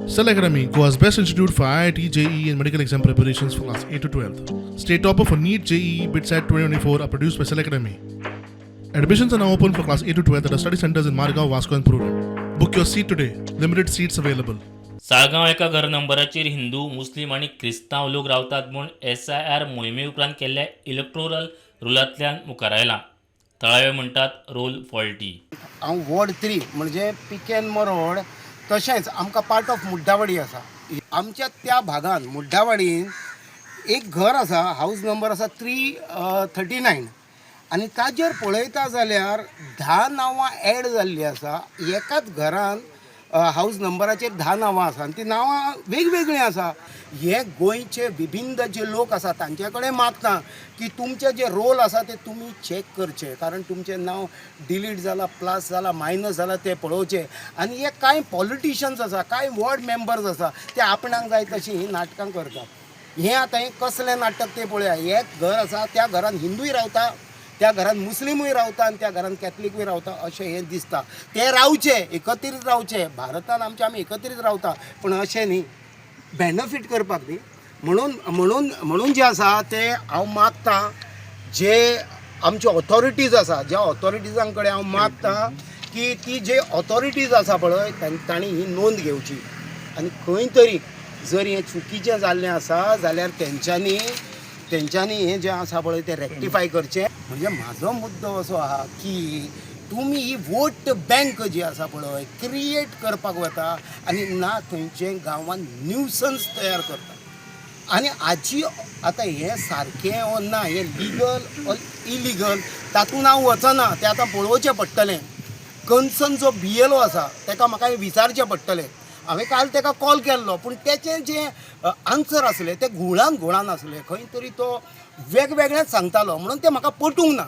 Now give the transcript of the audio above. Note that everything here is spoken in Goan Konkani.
Cell Academy, Goa's best institute for IIT, JEE, and medical exam preparations for class 8 to 12. State topper for NEET, JEE, BITSAT 2024 are produced by Cell Academy. Admissions are now open for class 8 to 12 at our study centers in Margao, Vasco, and Prudent. Book your seat today. Limited seats available. Saligao एका घर नंबराचेर हिंदू, मुस्लीम आनी क्रिस्तांव लोक रावतात म्हूण एसआयआर मोहिमे उपरांत केल्ल्या इलेक्टोरल रोलांतल्यान मुखार आयलां. थळावे म्हणटात रोल फॉल्टी. हांव वॉर्ड 3 म्हणजे पिकेन मरोड, तशेंच आमकां पार्ट ऑफ मुड्डावाडी आसा. आमच्या त्या भागान मुड्डावाडीन एक घर आसा, हावज नंबर आसा 339 आनी ताजेर पळयता जाल्यार 10 नांवां एड जाल्लीं आसा. एकाच घरान हावज नंबराचेर 10 नांवां आसा आनी ती नांवां वेगवेगळीं आसा. हे गोंयचे विभिन्न जे लोक आसा तांचे कडेन मागता की तुमचे जे रोल आसा ते तुमी चॅक करचे, कारण तुमचें नांव डिलीट जाला, प्लस जाला, मायनस जाला ते पळोवचे. आनी हे कांय पॉलिटिशन्स आसा, कांय वॉर्ड मेंबर्स आसा, ते आपणाक जाय तशीं हीं नाटकां करतात. हें आतां हें कसलें नाटक तें पळया. एक घर आसा, त्या घरान हिंदूय रावता, त्या घरान मुस्लिमूय रावता आनी त्या घरान कॅथलिकूय रावता अशें हें दिसता. ते रावचे, एकत्रीत रावचे. भारतान आमचे आमी एकत्रीत रावता, पूण अशें न्ही बेनिफीट करपाक न्ही. म्हणून म्हणून म्हणून जें आसा तें हांव मागतां, जे आमचे ऑथॉरिटीज आसा, ज्या ऑथॉरिटिजां कडेन हांव मागतां की ती जे ऑथॉरिटीज आसा पळय तांणी ही नोंद घेवची आनी खंय तरी जर हें चुकीचें जाल्लें आसा जाल्यार तेंच्यांनी हें जें आसा पळय तें रेक्टिफाय करचें. म्हणजे म्हाजो मुद्दो असो आहा की तुमी ही वोट बँक जी आसा पळय क्रिएट करपाक वता आनी ना थंयचे गांवांत न्युसन्स तयार करता. आनी हाजी आतां हें सारकें ओ ना, हें लिगल ऑर इलिगल तातूंत हांव वचना, तें आतां पळोवचें पडटलें. कन्सर्न जो बीएलओ आसा ताका म्हाका हें विचारचें पडटलें. हांवें काल ताका कॉल केल्लो, पूण तेचें जें आन्सर आसलें तें घुंवळान घुंवळान आसलें. खंय तरी तो वेगवेगळेंच सांगतालो, म्हणून तें म्हाका पटूंक ना.